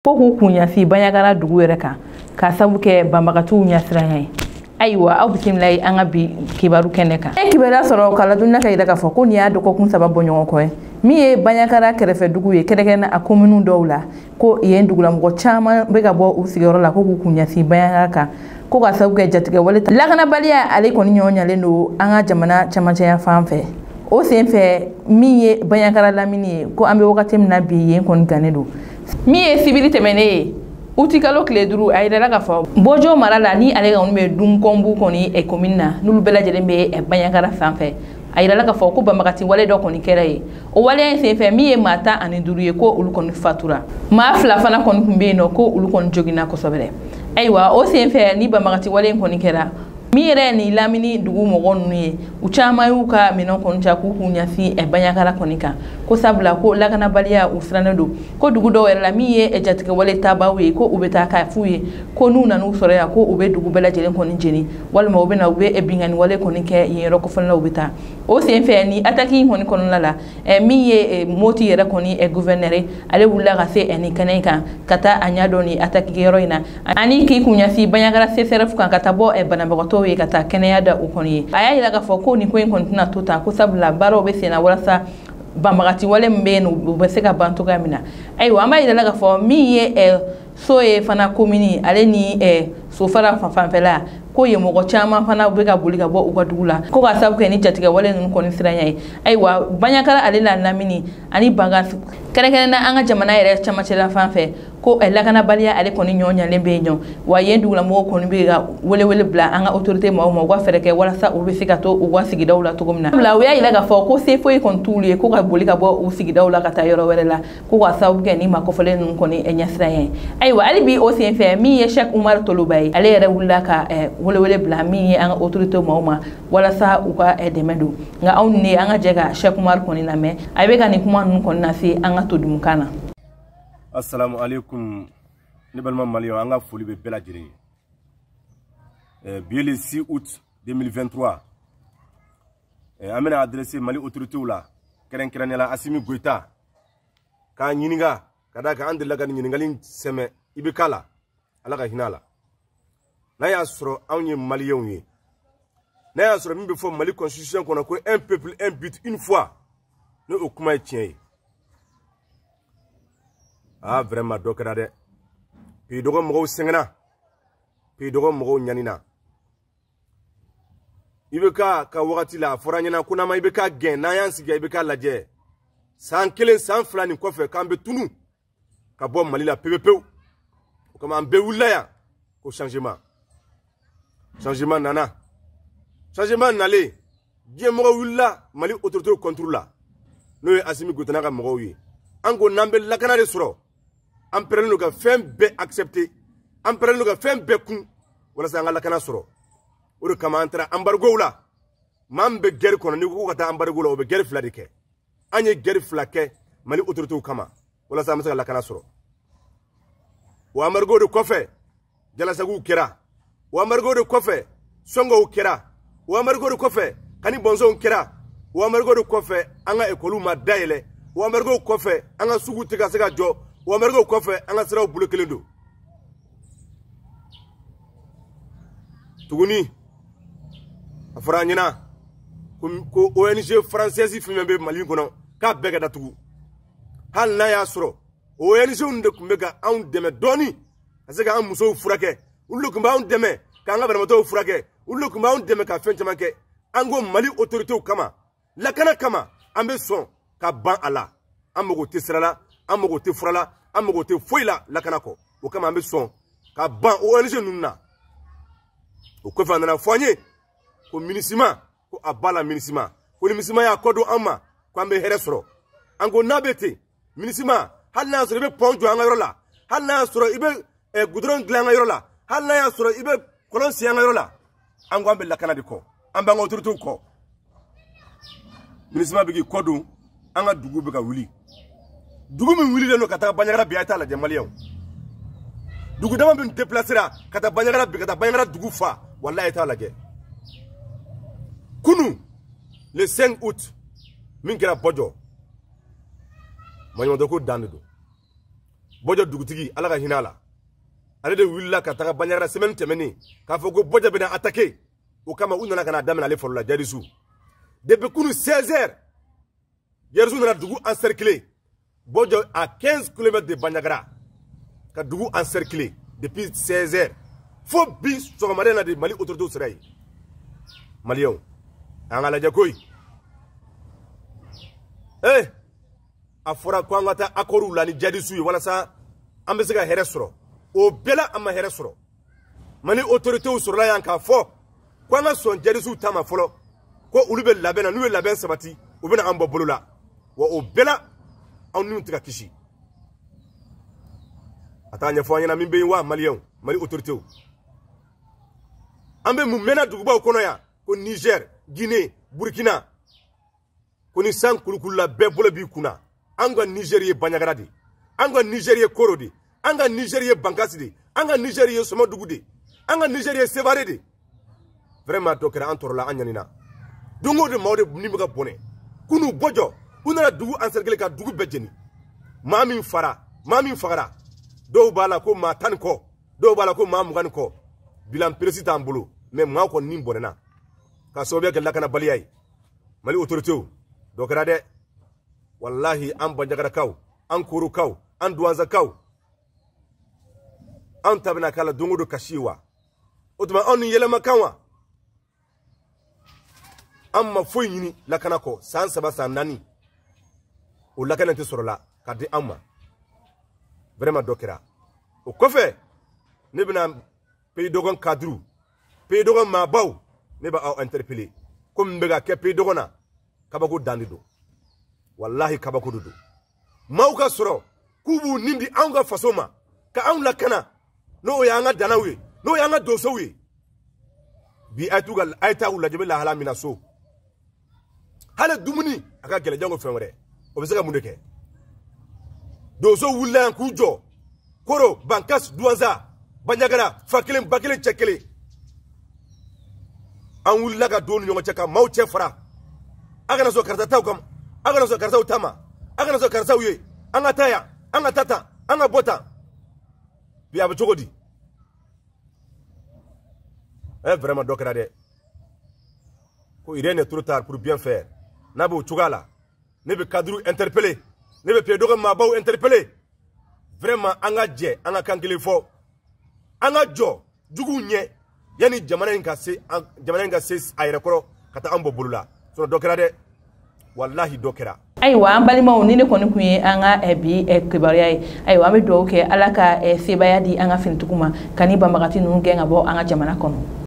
Ko k'u kun ɲɛsin Bandiagara dugu yɛrɛ kan k'a sabu kɛ banbagatiw ɲɛsiranya ye. Ayiwa, aw bisimila ye an ka bi kibaru kɛnɛ kan. An ye kibaruya sɔrɔ k'a ladɔnniya ka yira k'a fɔ ko nin y'a dɔgɔkun 3 bɔ ɲɔgɔn kɔ ye, min ye Bandiagara kɛrɛfɛ dugu ye, kɛrɛnkɛrɛnnenya a kominiw dɔw la, ko yen dugulamɔgɔ caman bɛ ka bɔ u sigiyɔrɔ la ko k'u kun ɲɛsin Bandiagara kan, ko ka sababu kɛ jatigɛ wale ta. Lakanabaliya ale kɔni ɲɔgɔn ɲalen don an ka jamana cɛmancɛya fan fɛ. O sen fɛ, min ye Bandiagara lamini ye, ko an bɛ wagati min na bi, yen kɔni gannen don. Min ye sibiri tɛmɛnen ye, utikalo tile 5, a yirala k'a fɔ Bɔjɔ mara la, ni ale kɔni bɛ Dunkɔnbu kɔni commune na, n'olu bɛɛ lajɛlen bɛ Bandiagara fan fɛ, a yirala k'a fɔ ko banbagati wale dɔ kɔni kɛra yen. O waleya in senfɛ, min ye maa 15 ye, ko olu kɔni fatura, maa 2 fana kɔni tun bɛ yen nɔ, ko olu kɔni joginna kosɛbɛ. Ayiwa, o senfɛ ni banbagati wale in kɔni kɛra, min yɛrɛ ni lamini dugu mɔgɔ ninnu ye, u caman y'u ka minɛn kɔni ta k'u kun ɲɛsin Bandiagara kɔni kan, ko sabula ko lakanabaliya u sirannen don, ko dugu dɔw yɛrɛ la, min ye jatigɛ wale tabaw ye, ko u bɛ taa k'a f'u ye ko n'u nan'u sɔrɔ yan, ko u bɛ dugu bɛɛ lajɛlen kɔni jeni, walima u bɛ na u bɛ binkanni wale kɔni kɛ yen yɔrɔ kofɔlen la, u bɛ taa. O senfɛ ni attaque in kɔni kɔnɔna la, min ye Moti yɛrɛ kɔni gouverneur ye, ale wulila ka se nin kɛnɛ in kan ka taa a ɲɛ dɔn ni attaque yɔrɔ in na, ani k'i kun ɲɛsin Bandiagara CSRF kan ka taa bɔ banabagatɔw ye ka taa kɛnɛya da u kɔni ye. A y'a yira k'a fɔ ko nin ko in kɔni tɛna to tan, ko sabula baaraw bɛ sen na walasa banbagati wale min bɛ yen, u bɛ se ka ban cogoya min na. Ayiwa, an b'a yira la k'a fɔ min ye so ye fana komini ale ni Sofara fanfɛla, ko yen mɔgɔ caman fana bɛ ka boli ka bɔ u ka dugu la, ko ka sababu kɛ ni jatigɛ wale ninnu kɔni siranya ye. Ayiwa, Bandiagara ale la lamini ani Bangan, kɛrɛnkɛrɛnnenya an ka jamana yɛrɛ cɛmancɛla fan fɛ, ko lakanabaliya ale kɔni ɲɔ ɲalen bɛ yen nɔ. Wa yen dugulamɔgɔw kɔni bɛ ka welewele bila an ka autorité maaw ma, u ka fɛɛrɛ kɛ walasa u bɛ se ka to u ka sigidaw la cogo min na. Sabula u y'a yira k'a fɔ ko se foyi kɔni t'olu ye ko ka boli ka bɔ u sigidaw la ka taa yɔrɔ wɛrɛ la, ko ka sababu kɛ ni maa kɔfɔlen ninnu kɔni ɲɛsiranya ye. Ayiwa, hali bi o sen fɛ, min ye Cheikh Oumar Toloba ye, ale yɛrɛ wulila ka welewele bila min ye an ka autorité maaw ma walasa u ka dɛmɛ don. Nka anw ni an ka jɛ ka Cheikh Oumar kɔni lamɛn, a bɛ ka nin kuma ninnu kɔni lase an ka todunkan na. Assalamu alaikum, ne balima maliyɛnw, an ka foli bɛ bɛɛ lajɛlen ye. Bi ye le 6 août 2023, an bɛna adressé Mali autorités la, kɛrɛnkɛrɛnnenya la Assimi Goïta, k'a ɲininka ka d'a kan an delila ka nin ɲininkali sɛmɛ IBK la, Ala ka hinɛ a la. N'a y'a sɔrɔ anw ye maliyɛnw ye, n'a y'a sɔrɔ min bɛ fɔ Mali constitution kɔnɔ ko un peuple, un but, une foi, n'o o kuma ye tiɲɛ ye, ah vraiment dɔ kɛra dɛ. Pays dɔgɔ mɔgɔw sɛgɛnna, pays dɔgɔ mɔgɔw ɲanina. IBK ka wagati la, a fɔra an ɲɛna ko n'an ma IBK gɛn, n'an y'an sigi IBK lajɛ san 1 san 2 nin kɔfɛ, k'an bɛ tunu ka bɔ Mali la pewu pewu. O kama an bɛɛ wulila yan ko changement. Changement nana, changement nalen, diɲɛ mɔgɔ wulila Mali autorité contre la, n'o ye Assimi Goïta n'a ka mɔgɔw ye. An ko n'an bɛ lakana de sɔrɔ, an pɛrɛnnen don ka fɛn bɛɛ accepter, an pɛrɛnnen don ka fɛn bɛɛ kun walasa an ka lakana sɔrɔ. O de kama an taara embargo la. Maa min bɛ guerre kɔnɔ, n'i ko ka taa embargo la, o bɛ guerre 2 de kɛ. An ye guerre 2 kɛ Mali autorités kama walasa an bɛ se ka lakana sɔrɔ. O embargo de kɔfɛ, jalasagiw kɛra. O embargo de kɔfɛ, sɔngɔw kɛra. O embargo de kɔfɛ, kani bɔnsɔnw kɛra. O embargo de kɔfɛ, an ka ekɔliw ma dayɛlɛ. O embargo kɔfɛ, an ka sugu tɛ ka se ka jɔ. O embargo kɔfɛ, an ka siraw bolo kelen don. Tuguni, a fɔra an ɲɛna ko ONG française fɛn fɛn bɛ Mali kɔnɔ, k'a bɛɛ ka datugu. Hali n'a y'a sɔrɔ ONG de tun bɛ ka anw dɛmɛ dɔɔni ka se k'an musow furakɛ, olu de tun b'anw dɛmɛ k'an ka banabaatɔw furakɛ, olu de tun b'anw dɛmɛ ka fɛn caman kɛ. An ko Mali autorités kama, lakana kama, an bɛ sɔn ka ban a la. An mago tɛ sira la, an mago tɛ fura la, an mago tɛ foyi la lakana kɔ. O kama an bɛ sɔn ka ban ONG ninnu na. O kɔfɛ, a nana fɔ an ye ko MINUSMA, ko a ba la MINUSMA, ko ni MINUSMA y'a kɔ don an ma, ko an bɛ hɛrɛ sɔrɔ. An ko n'a bɛ ten, MINUSMA, hali n'a y'a sɔrɔ i bɛ pɔn jɔ an ka yɔrɔ la, hali n'a y'a sɔrɔ i bɛ goudron dilan an ka yɔrɔ la, hali n'a y'a sɔrɔ i bɛ kɔlɔn sen an ka yɔrɔ la, an ko an bɛ lakana de kɔ, an b'an ka autorités kɔ. MINUSMA bɛ k'i kɔ don, an ka dugu bɛ ka wuli. Dugu min wulilen don ka taa Bandiagara bi, a ye t'a lajɛ maliyɛnw. Dugu dama min déplacera ka taa Bandiagara bi, ka taa Bandiagara dugu fa, walahi a ye t'a lajɛ. Kunu le 5 août, min kɛra Bɔjɔ, maɲumantɔ ko dan de don. Bɔjɔ dugutigi, ala ka hinɛ a la, ale de wulila ka taga Bandiagara semaine tɛmɛnen k'a fɔ ko Bɔjɔ bɛna attaquer. O kama u nana ka na daminɛ ale fɔlɔ la jadisiw. Depuis kunu 16 heures, jadisiw nana dugu encercler. Bɔjɔ à 15 km de Bandiagara, ka dugu encercler depuis 16 heures fo bi sɔgɔmada in na de Mali autorités sera yen. Maliyɛnw, an ka lajɛ koyi. A fɔra ko an ka taa accords la ni jadisiw ye walasa an bɛ se ka hɛrɛ sɔrɔ. O bɛɛ la an ma hɛrɛ sɔrɔ. Mali autorités sɔrɔla yan k'a fɔ ko an ka sɔn jadisiw ta ma fɔlɔ, ko olu bɛ labɛn na, n'u ye labɛn sabati, u bɛna an bɔ bolo la. Wa o bɛɛ la anw niw tɛ ka kisi. A t'a ɲɛfɔ an ɲɛna min bɛ yen wa maliyɛnw, Mali autorités. An bɛ mun mɛnna dugubaw kɔnɔ yan ko Niger, Guinée, Burkina, ko ni san kulukulula bɛɛ bolo b'i kunna. An ka Niger ye Bandiagara de, an ka Niger ye Koro de, an ka Niger ye Bankasi de, an ka Niger ye Sɔmɔdugu de, an ka Niger ye Sevare de. Vraiment dɔ kɛra, an tɔɔrɔla, an ɲanina. Don o don maaw de ni bɛ ka bɔnɛ. Kunu Bɔjɔ, u nana dugu encercler ka dugu bɛɛ jeni. Maa min fara, maa min fagara, dɔw b'a la ko maa 10 ni kɔ, dɔw b'a la ko maa 20 ni kɔ. Bilan précis t'an bolo, mais maa kɔni ni bɔnɛna ka sababuya kɛ lakanabaliya ye. Mali autorités, dɔ kɛra dɛ. Walahi an Bandiagarakaw, an Korokaw, an Duwanzakaw, an ta bɛna k'a la don o don kasi ye wa. O tuma anw ni yɛlɛma kan wa. An ma foyi ɲini lakana kɔ san 3 san 4, o lakana tɛ sɔrɔ la ka di an ma. Vraiment dɔ kɛra. O kɔfɛ ne bɛna pays dogon cadre, pays dogon maabaw, ne b'aw interpeller. Komi n bɛ ka kɛ pays dogon na, kabako dan de don. Walahi kabako de don. Maaw ka sɔrɔ k'u b'u nin di anw ka faso ma ka anw lakana, n'o y'an ka danaw ye, n'o y'an ka donsow ye. Bi a ye taa u lajɛ bɛ lahala min na so. Hali dumuni a ka gɛlɛn jango fɛn wɛrɛ, o bɛ se ka mun de kɛ? Donso wulila yan k'u jɔ Koro, Bankas, Duwanza, Bandiagara, fa kelen, ba kelen, cɛ kelen. An wulila ka don u ni ɲɔgɔn cɛ ka maaw cɛ fara. A kana sɔn karisa taw kama, a kana sɔn karisaw ta ma, a kana sɔn karisaw ye, an ka taa yan, an ka taa tan, an ka bɔ tan. Bi a bɛ cogo di? Vraiment dɔ kɛra dɛ. Ko rien n'est trop tard pour bien faire. N'a b'o cogoya la, ne bɛ cadre interpeller, ne bɛ pays dogon maabaw interpeller. Vraiment an ka jɛ, an ka kan kelen fɔ, an ka jɔ juguw ɲɛ yanni jamana in ka se a yɛrɛ kɔrɔ ka taa an bɔ bolo la. Sinon dɔ kɛra dɛ. Walahi dɔ kɛra. Ayiwa an balimaw, ni ne kɔni kun ye an ka bi kibaruya ye. Ayiwa an bɛ dugawu kɛ ala ka sebaaya di an ka finitigiw ma ka ni banbagati ninnu gɛn ka bɔ an ka jamana kɔnɔ.